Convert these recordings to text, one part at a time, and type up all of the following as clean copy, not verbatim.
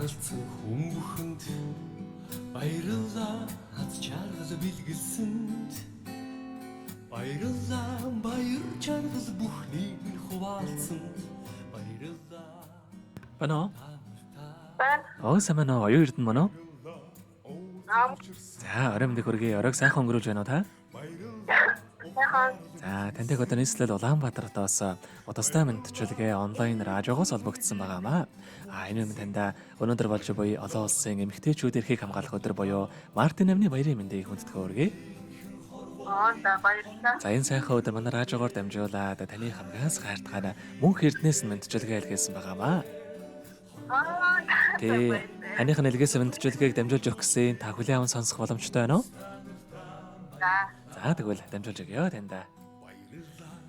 Харалцсан хүн бүхэнд баярлалаа, аз жаргал бэлгэлсэнд. Баярлалаа, баяр жаргал бүхнийг минь хуваалцсанд. Баярлалаа. Байна уу? Байна. Оо, сайн байна уу? Оюун Эрдэнэ мөн үү? Аа. За, орой мэндийг хүргэе. Оройг сайхан өнгөрүүлж байна уу та? Сайхан. За, тантай одоо нийслэл Улаанбаатаратаас Удастай мэндчилгээ онлайн радиогоос холбогдсон байгаамаа. А энэ өмнө таньда өнөөдөр болж буй олон улсын эмэгтэйчүүд эрхийг хамгаалах өдөр буюу Мартын 8-ны баярын мэндийг хүндэтгэн хүргэе. Аа, за, баярлалаа. За, энэ сайхан өдөр манай радиогоор дамжуулаад таны хамгаас хайртахаар мөнх эрдэнэс нь мэндчилгээ илгээсэн байгаамаа. Аа. Тий. Таных нь илгээсэн мэндчилгээг дамжуулж өгөх гэсэн та хүлээн аван сонсох боломжтой байна уу? За. За, тэгвэл дамжуулж өгье таньда.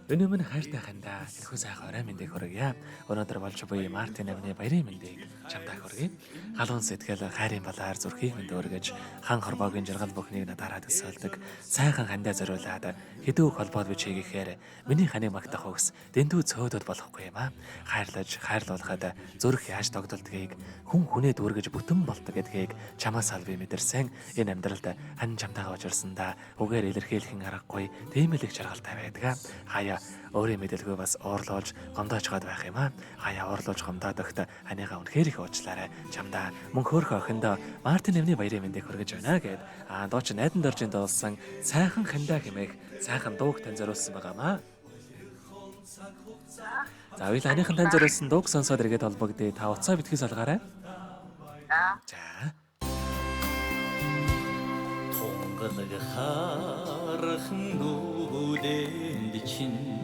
Өнөө минь хайртай хандаа тэрхүү сайхан орой мэндийг хүргье. Өнөөдөр болж буй Мартин 8-ны баярын мэндийг чамдаа хүргье. Халуун сэтгэл хайрын балаар зүрхийг минь дүүргэж, хан хорбоогийн жаргал бүхнийг надаараа төсөөлдөг. Сайхан хандаа зориулаад хэдүү холбоод би чигэхээр миний ханыг магтах үгс дэндүү цөөдөд болохгүй юм аа. Хайрлаж хайрлуулахад зүрх яаж догдолдгийг, хүн хүнээ дүүргэж бүтэн болдог гэдгийг чамаас ал би мэдэрсэн. Энэ амьдралд хан чамтайгаа учирсандаа үгээр илэрхийлэхэн аргагүй тийм л их жаргалтай байдаг. Хаяа өөрийн мэдэлгүй бас уурлуулж гомдоож гад байх юм аа. Хаяа уурлуулж гомдоод өгт ханыгаа үнэхээр их уучлаарай. Чамдаа мөн хөөрхөн охиндоо Мартин 8-ны баярын мэндийг хүргэж байна гэд. Аа, дуучин Найдан Доржийн дуулсан сайхан хандаа хэмээх сайхан дууг тань зориулсан байгаамаа. За, үйл аныхан тань зориулсан дууг сонсоод эргээд холбогдъё. Та уцаа битгий салгаарай. За. За. Тунгалаг харах нүдэнд чинь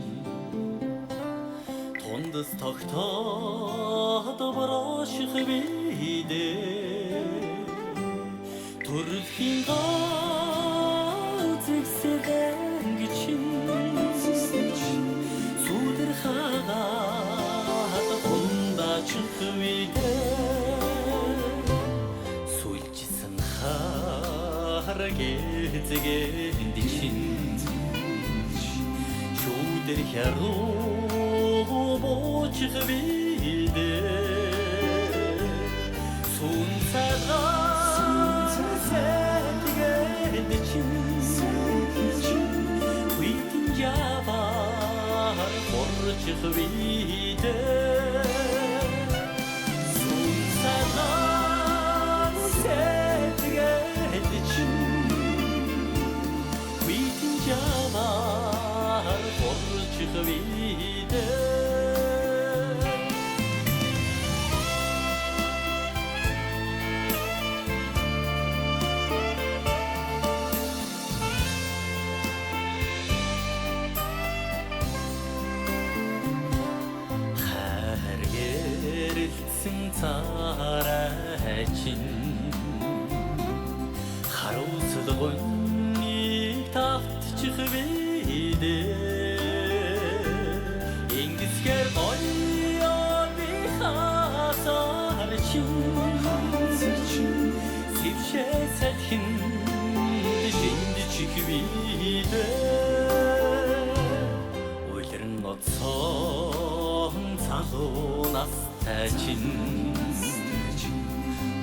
тундас тогтоод броших бидээ төрөлхийн гол зэгсэлэн чинь сүдэр хагаад хундачих бидээ сүлжсэн хар гэзгэнд чинь шүүдэр хяруу буучих бидээ сүн цагаан сэтгэнд чинь хүйтэн яваар хорчих бидээ сүн цагаан сэтгэнд чинь хүйтэн яваар хорчих бидээ. Хайр гэрэлтсэн царай чинь харуулсалгоныг тавтчих бидээ ингэсгэр гоё би хасаар чинь сэвшээ салхин шиндчих бидээ Улиран оцсон залуу настай чинь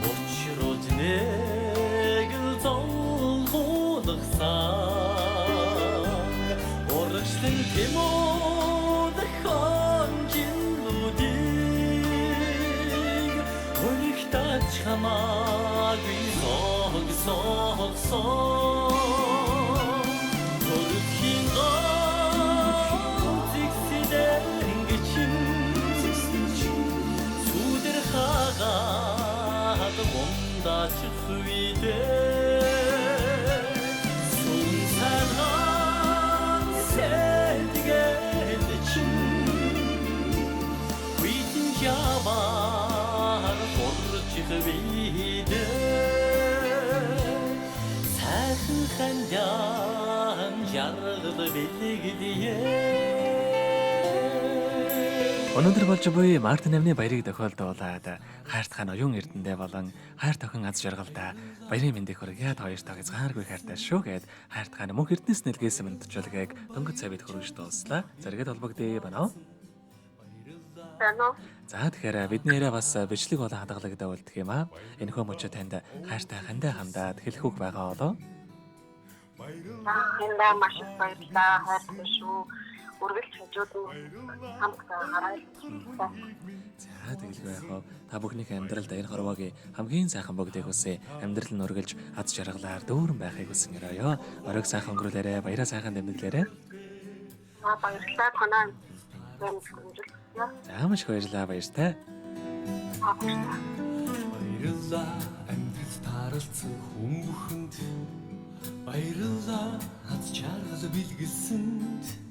Учруулж нэг л зовлонгуулгасан Урагшлан тэмүүлэх хонжинлүүдийг Өргөтөж хамаагүй сог согсон Төрөлхийн гол зэгсдэн чинь сүдэр хагаад гомдаачих видээ сүн цагаан сэтгэл чинь хүйтэн жаваар горчих бидээ сайхан хандан жаргал бэлгэлье. Өнөөдөр болж буй Мартин 8-ны баярыг тохиолдуулаад хайртахаа оюун эрдэндээ болон хайр тохин аз жаргалдаа баярын мэндийг хүргье. Та хоёр таа хязгааргүй хайртай шүү гэд хайртахаа мөнх эрдэнэс нэлгээсэн мэндчилгээг дөнгөж цай бид хүргэж дууслаа. Зэрэгэд холбогдъё байна уу? Баярлалаа. Байна уу? За, тэгэхээр бидний яриа бас бичлэг болон хадгалагдаа үлдэх юм аа. Энэхүү мөчөө танд хайртай хандаа хандаад хэлэх үг байгаа болов? За, энэ маш их баярлалаа. Хайртай шүү. Үргэлж хажууд нь хамт байгаарай. За, тэгэлгүй яах вэ? Та бүхнийхээ амьдралд энэ хорвоогийн хамгийн сайхан бүгдийг хүсье. Амьдрал нь үргэлж аз жаргалаар дүүрэн байхыг хүсэн өрөөё. Оройг сайхан өнгөрүүлээрэй. Баяраа сайхан тэмдэглээрэй. За, баярлалаа. Танай амжилт. За, маш их баярлалаа. Баяртай. За, баярлалаа. Баярлалаа амьдрал тааралцсан хүн бүхэнд. Баярлалаа аз жаргал бэлгэлсэнд.